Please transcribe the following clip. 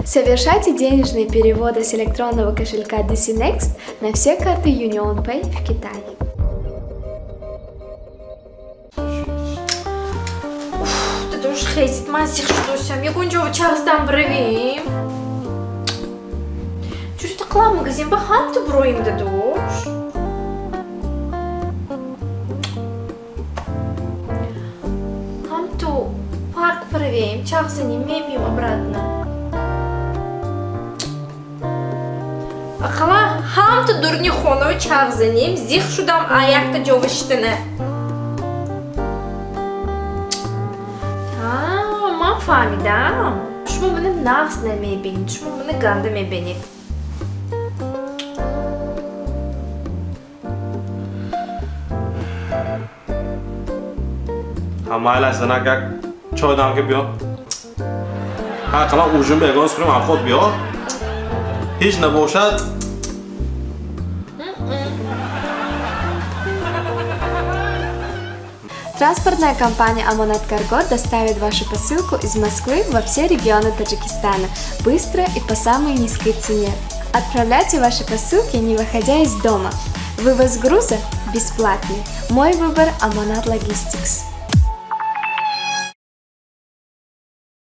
Совершайте денежные переводы с электронного кошелька DC Next на все карты UnionPay в Китае. Дадош, хезит, ман зиқ шудосям. Ягон ҷо чағздан биравем. Чурта қилам, магазин ба ҳамту бироем, дадош. Ҳамту парк биравем, чағзанем, мебием обратно. Ақалла ҳамту дурни хонаву чағзанем, зиқ шудам а якта ҷова шитана. Ман фаҳмидам. Шумо мана нағз намебинед, шумо мана ганда мебинед. Ҳа, майлаш, занак, як чой дам ки биё. Ҳа, қалан ужин ба ягон сӯрим авқот биё. Ҳеҷ набошад. Транспортная компания «Амонат Карго» доставит вашу посылку из Москвы во все регионы Таджикистана быстро и по самой низкой цене. Отправляйте ваши посылки, не выходя из дома. Вывоз груза бесплатный. Мой выбор – «Амонат Логистикс».